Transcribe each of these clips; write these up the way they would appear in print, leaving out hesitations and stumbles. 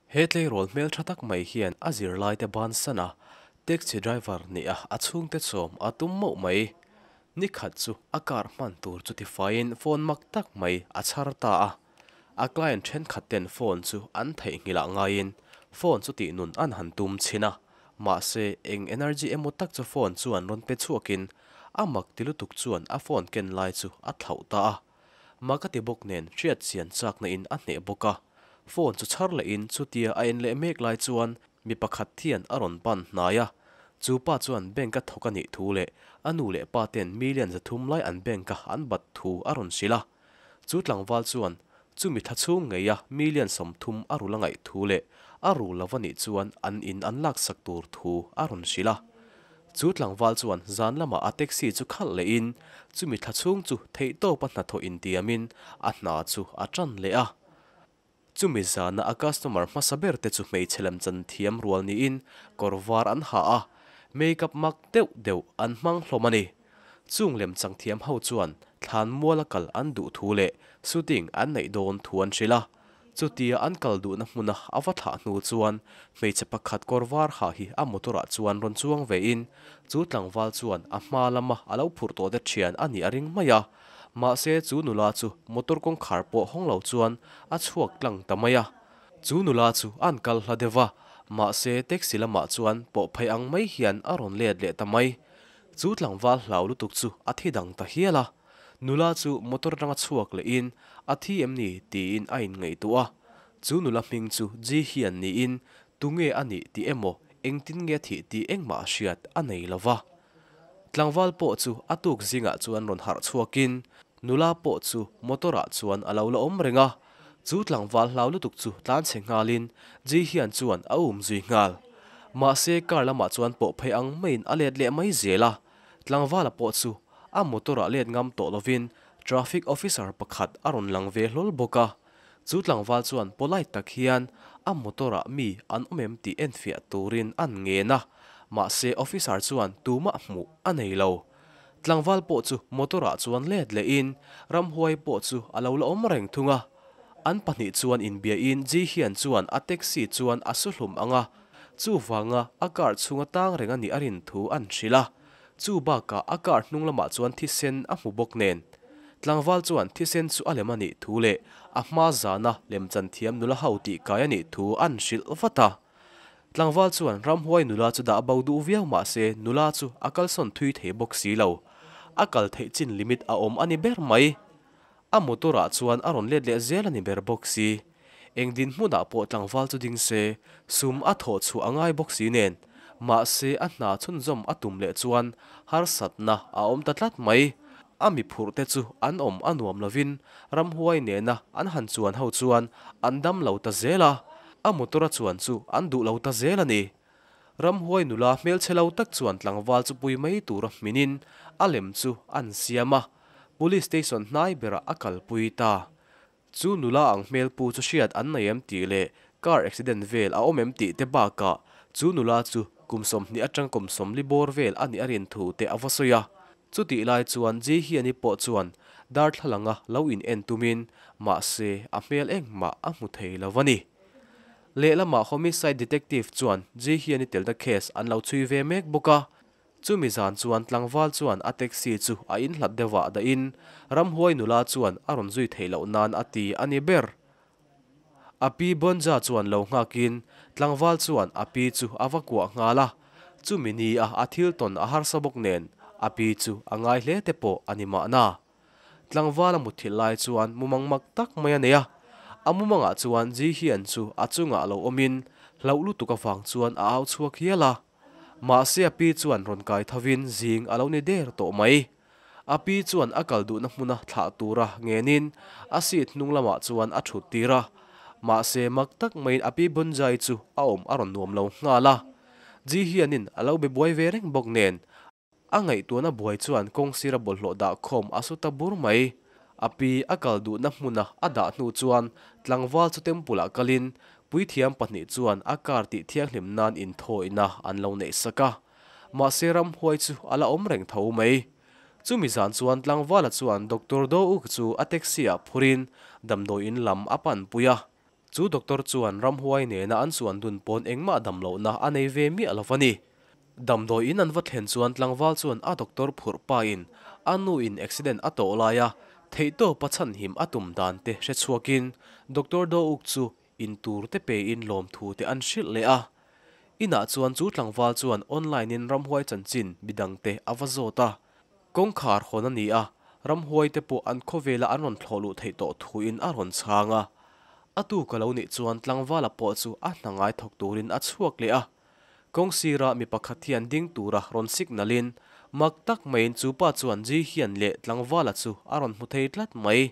He tleirawl hmeltha tak mai hian a zirlai te bansan a, taxi driver nih a a chhungte chawm a tum mauh mai. Nikhat chu a car hman tur chu tifaiin phone mak tak mai a chhar ta a. A client thenkhat ten phone chu an theihnghilh ah ngaiin phone chu tih nun an han tum chhin a, mahse eng energy emaw tak chu phone chuan rawn pe chhuakin a mak ti lutuk chuan a phone ken lai chu a thlauh ta a. Mak a ti bawk nen hriat chian chakna in a hneh bawk a. Phone chu chhar leh in chutia a en leh mek lai chuan mi pakhat hian a rawn pan hnai a. Chu pa chuan bank a thawk a nih thu leh a nu leh pa ten million 300 lai an bank a an bat thu a rawn hrilh a. Chu tlangval chuan chumi thla chhung ngei a million 30 a rul a ngaih thu leh a rul lo a nih chuan an in an laksak tur thu a rawn hrilh a. Chu tlangval chuan zan lamah a taxi chu khalh lehin chumi thla chhung chu theihtawpa hnathawh intiamin a hna chu a tan leh a. Chumi zana a customer hmasa ber te chu hmeichhe lam chan thiam rual niin kawr var an ha a, makeup mak deuh deuh an hmang hlawm a ni. Chung lem chang thiam ho chuan thlan muala kal an duh thu leh shooting an neih dawn thu an hrilh a. Chutia an kal duhna hmuna a va thlah hnu chuan hmeichhe pakhat kawr var ha hi a motor ah chuan rawn chuang vein chu tlangval chuan a hma lama a lo phurh tawh te thian a nih a ring mai a. Mahse chu nula chu motor kawngkhar pawh hawng lo chuan a chhuak tlang ta mai a. Chu nula chu an kal hla deuh a, mahse taxi lamah chuan pawh phei ang mai hian a rawn let leh ta mai. Chu tlangval hlau lutuk chu a thi dang ta hial a. Nula chu motor atanga chhuak lehin a thi em ni tiin a inngaihtuah a. Chu nula hming chu Ji Hian niin tunge a nih tih emaw engtin nge a thih tih engmah hriat a nei lo va. Tlangval pawh chu a tuk zingah chuan rawn harh chhuakin nula pawh chu motor ah chuan a lo la awm reng a. Chu tlangval hlau lutuk chu tlanchhe nghalin Ji Hian chuan a um zui nghal. Mahse car lamah chuan pawh phei ang maiin a let leh mai zel a. Tlangvala pawh chu a motor ah let ngam tawh lovin traffic officer pakhat a rawn lang ve hlawl bawk a. Chu tlangval chuan polite tak hian a motor ah mi an awm em tih enfiah turin an ngen a, mahse officer chuan tumah hmuh a nei lo. Tlangval pawh chu motor ah chuan let lehin ramhuai pawh chu a lo la awm reng thung a. An pahnih chuan inbiain Ji Hian chuan a taxi chuan a su hlum ang a, chuvanga a car chhunga tang reng a nih a rin thu an hrilh a. Chu bakah a car hnung lamah chuan thisen a hmu bawk nen. Tlangval chuan thisen chu a lem a nih thu leh a hma zana lemchan thiam nula ho tih kai a nih thu an hrilh vat a. Tlangval chuan ramhuai nula chu dah bo duh viau mah se nula chu a kalsawn thui thei bawk si lo. A kal theih chin limit a awm a ni ber mai. A motor ah chuan a rawn let leh zel a ni ber bawk si. Eng dinhmunah pawh tlangval chu ding se, sum a thawh chhuah a ngai bawk si nen. Mahse a hna chhunzawm a tum leh chuan harsatna a awm ta tlat mai. A mi phurh te chu an awm a nuam lovin ramhuai nena an han chuan ho chuan an dam lo ta zel a, a motor a chuan chu an duh lo ta zel a ni. Ramhuai nula hmelchhe lo tak chuan tlangval chu pui mai tura hminin a lem chu an siam a, Police station hnai berah a kalpui ta. Chu nula ang hmel pu chu hriat an nei em tih leh car accident vel a awm em tih te bakah chu nula chu kum 20 atang kum 40 bawr vel a nih a rin thu te a va sawi a. Chutih lai chuan Ji Hiani pawh chuan darthlalanga lo in en tumin mahse a hmel engmah a hmu thei lo a ni. Lehlamah homicide detective chuan Ji Hiani telna case an lo chhui ve mek bawk a. Chumi zan chuan tlangval chuan a taxi chu a inhlat deuhah dahin ramhuai nula chuan a rawn zui theih loh nan a ti a ni ber. A pi Bonja chuan lo nghakin tlangval chuan a pi chu a va kuah nghal a, chumi ni a a thil tawn a harsa bawk nen a pi chu a ngai hle te pawh a ni mahna. Tlangval a mutthilh lai chuan mumang mak tak mai a nei a, a mumangah chuan Ji Hian chu a chungah lo awmin hlauh lutuk avang chuan a au chhuak hial a. Mahse a pi chuan rawn kai thovin zing a lo ni der tawh mai. A pi chuan a kal duhna hmuna thlah tura ngenin a seat hnung lamah chuan a thut tir a. Mahse mak tak maiin a pi Bunjai chu a awm a rawn nuam lo nghal a. Ji hianin a lo be buai ve reng bawk nen A ngaihtuahna buai chuan kawng sira bawlhhlawh dah khawm a su ta bur mai. A pi a kal duhna hmuna a dah hnu chuan tlangval chu temple ah kalin puithiam pahnih chuan a car tih thianghlim nan inthawihna an lo neih sak a. Mahse ramhuai chu a la awm reng tho mai. Chumi zan chuan tlangvala chuan Doctor Do Uk chu a taxi ah phurin damdawiin lam a panpui a. Chu doctor chuan ramhuai nena an chuan dun pawn engmah dam lohna a nei ve miah lo va ni. Damdawi in an va thlen chuan tlangval chuan a doctor phurh pa in a nu in accident a tawh laia theihtawpa chhanhim a tum dan te hre chhuakin Doctor Do-uk chu in tur te pe in lawmthu te an hrilh leh a. Inah chuan chu tlangval chuan online in ramhuai chanchin midang te a va zawt a. Kawngkhar hawn a ni a, ramhuai te pawh an khawvela an rawn thlawh luh theih tawh thu in a rawn chhang a. A tuk a lo nih chuan tlangvala pawh chu a hna ngai thawk turin a chhuak leh a. Kawng sirah mi pakhat hian ding tura rawn signal in mak tak maiin chu pa chuan Ji hian leh tlangvala chu a rawn hmu thei tlat mai.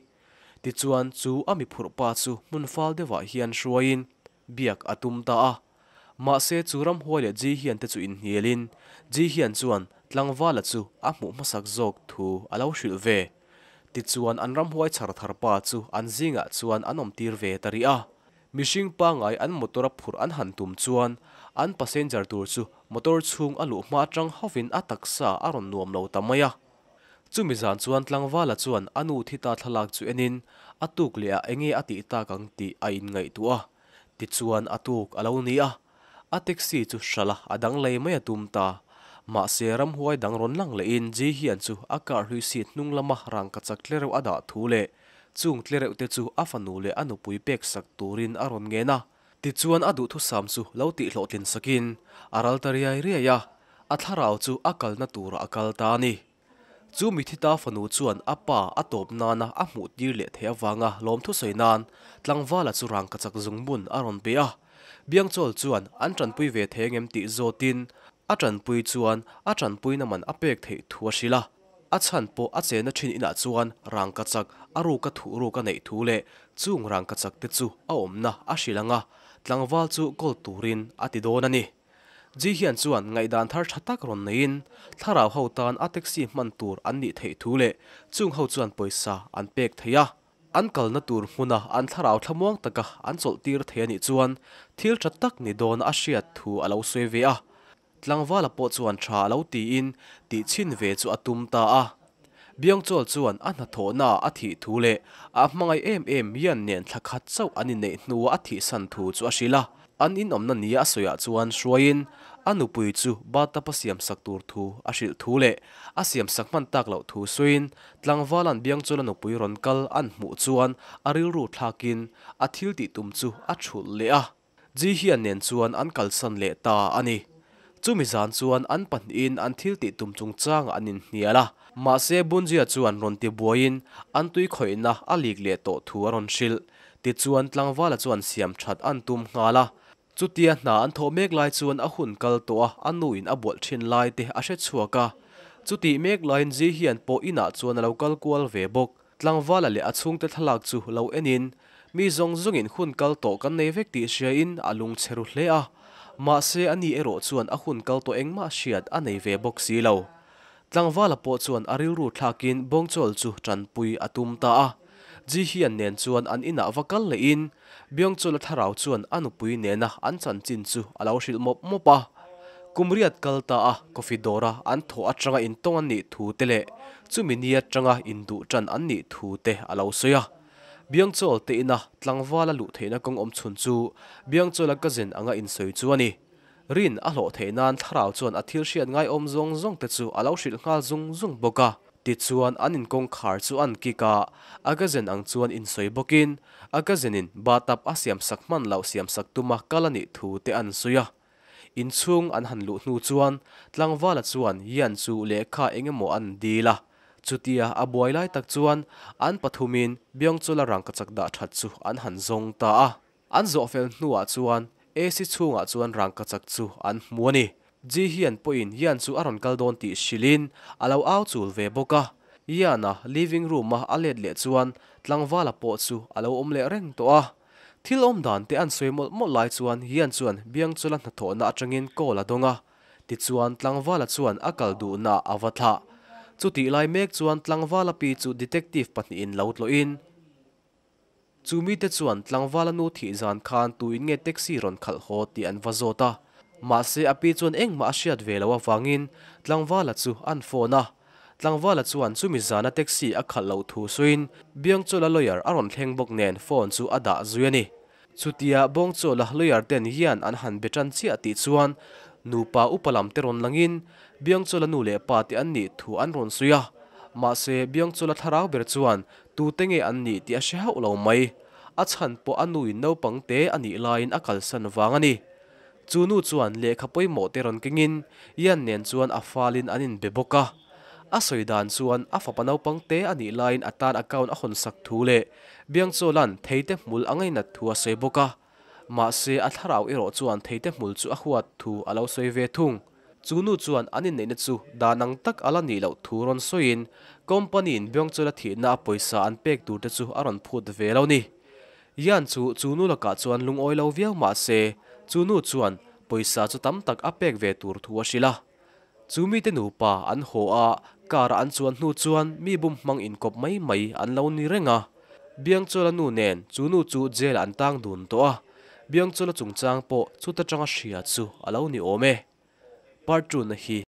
Tichuan chu a mi phurh pa chu hmun fal deuhah hian hruaiin biak a tum ta a. Mahse chu ramhuai leh Ji hian te chu inhnialin Ji hian chuan tlangvala chu a hmuh hmasak zawk thu a lo hrilh ve. Tichuan an ramhuai chhar thar pa chu an zingah chuan an awm tir ve ta rih a. Mihring pangai an motor a phurh an han tum chuan an passenger tur chu motor chhung a luh hma atang hovin a taksa a rawn nuam lo ta mai a. Chumi zan chuan tlangvala chuan a nu thi ta thlalak chu enin a tuk leh ah enge a tih tak ang tih a inngaihtuah a. Tichuan a tuk a lo ni a, a taxi chu hralh a a dang lei mai a tum ta. Mahse ramhuai dang rawn lang lehin Ji hian chu a car hlui seat hnung lama rangkachak tlereuh a dah thu leh Chung tlereuh te chu a fanu leh a nupui pek sak turin a rawn ngen a, tichuan a duhthusam chu lo tihhlawhtlin sakin a ral ta riai riai a, a thlarau chu a kalna turah a kal ta a ni. Chu Mithita fanu chuan a pa a tawp nana a hmuh tir leh theih avanga lawmthu sawi nan tlangvala chu rangkachak zungbun a rawn pe a, Biangchawl chuan an tanpui ve thei angem tih zawtin a tanpui chuan a tanpuina man a pek theih thu a hrilh a. A chhan pawh a chena thin inah chuan rangkachak a ruka thuh ruk a neih thu leh chung rangkachak te chu a awmna a hrilh ang a, tlangval chu kawl turin a ti dawn a ni. Ji hian chuan ngaihdan thar tha tak rawn neiin thlarau ho tan a taxi hman tur an nih theih thu leh chung ho chuan pawisa an pek thei a, an kalna tur hmuna an thlarau thlamuang taka an chawlh tir thei a nih chuan thil tha tak ni dawn a hriat thu a lo sawi ve a. Tlangvala pawh chuan tha a lo tiin tih chhin ve chu a tum ta a. Biangchawl chuan a hnathawhnaah a thih thu leh a hmangaih em em Yan nen thla khat chauh an inneih hnuah a thihsan thu chu a hrilh a. An inawmna nia a sawiah chuan hruaiin a nupui chu bathtub a siamsak tur thu a hrilh thu leh a siamsak hman tak loh thu sawiin Tlangvala'n Biangchawla nupui rawn kal an hmuh chuan a rilru thlakin a thil tih tum chu a thulh leh a. Ji hian nen chuan an kalsan leh ta a ni. Chumi zan chuan an pahnihin an thil tih tum chungchangah an inhnial a, mahse Bunjia chuan rawn ti buaiin an tui khawihna a lik leh tawh thu a rawn hrilh. Tichuan tlangvala chuan siam that an tum nghal a. Chutia hna an thawh mek lai chuan a hun kal tawh a, a nuin a bualh thin lai te a hre chhuak a. Chutih mek laiin Ji hian pawh inah chuan a lo kal kual ve bawk. Tlangvala leh a chhungte thlalak chu lo enin, mi zawng zawngin hun kal tawh kan nei vek tih hriain a lung chhe ru hle a. Mahse a ni erawh chuan a hun kal tawh engmah hriat a nei ve bawk si lo. Tlangvala pawh chuan a rilru thlakin bawngchawl chu tanpui a tum ta a. Ji hian nen chuan an inah va kal lehin, Byungchul-a thlarau chuan a nupui nena an chanchin chu a lo hrilh mawp mawp a. Kum riat kal ta a coffee dawra an thawh atanga intawng an nih thu te leh chumi ni atanga induh tan an nih thu te a lo sawi a. Byungchul te ina tlangvala luh theihna kawng awm chhun chu Byungchul-a cousin anga insawi chu a ni. Rin a hlawh theih nan thlarau chuan a thil hriat ngaihawm zawng zawng te chu a lo hrilh nghal zung zung bawk a. Tichuan an inkawngkhar chu an kik a, a cousin ang chuan insawi bawkin a cousin-in bathtub a siamsak hman loh siamsak tuma kal a nih thu te an sawi a. Inchhung an han luh hnu chuan tlangvala chuan Yan chu lehkha eng emaw an dil a, chutia a buai lai tak chuan an pathumin Byungchul-a rangkachak dah that chu an han zawng ta a. An zawh fel hnuah chuan AC chhungah chuan rangkachak chu an hmu a ni. Ji hian pawhin Yan chu a rawn kal dawn tih hrilhin a lo au chul ve bawk a. Yan-a living room-a a let leh chuan tlangvala pawh chu a lo awm leh reng tawh a. Thil awm dan te an sawi mawlh mawlh lai chuan Yan chuan Biangchula hnathawhna atangin call a dawng a. Tichuan tlangvala chuan a kal duhna a va thlah. Chutih lai mek chuan tlangvala pi chu detective pahnihin lo tlawhin, Chu mite chuan tlangvala nu thih zan khan tuin nge taxi rawn khalh haw tih an va zawt a. Mahse a pi chuan engmah a hriat ve loh avangin tlangvala chu an phone a. Tlangvala chuan chumi zana taxi a khalh loh thu sawiin Biangchawla lawyer a rawn thleng bawk nen phone chu a dah zui a ni. Chutia Bawngchawla lawyer ten hian an han be tan chiah tih chuan nupa upa lam te rawn langin Biangchawla nu leh pa te an nih thu an rawn sawi a. Mahse Biangchawla thlarau ber chuan tute nge an nih tih a hre hauh lo mai. A chhan pawh a nuin naupang te a nih laiin a kalsan vang a ni. Chu nu chuan lehkha pawimawh te rawn kengin Ian nen chuan a falin an inbe bawk a. A sawi dan chuan a fapa naupang te a nih laiin a tan account a hawn sak thu leh Biangchawla'n theite hmul a ngainat thu a sawi bawk a. Mahse a thlarau erawh chuan theite hmul chu a huat thu a lo sawi ve thung. Chu nu chuan an inneihna chu dan ang tak a la nih loh thu rawn sawiin company-in Biangchawla thihna a pawisa an pek tur te chu a rawn phut ve lo ni. Yan chu chu nu lakah chuan lungawi lo viau mah se, chu nu chuan pawisa chu tam tak a pek ve tur thu a hrilh a. Chu mite nupa an haw a, car-a an chuan hnu chuan mi bum hmang inkawp mai mai an lo ni reng a. Biangchawla nu nen chu nu chu jail-ah an tang dun tawh a, Biangchawla chungchang pawh chuta tanga hria chu a lo ni awm e. Part two na hi.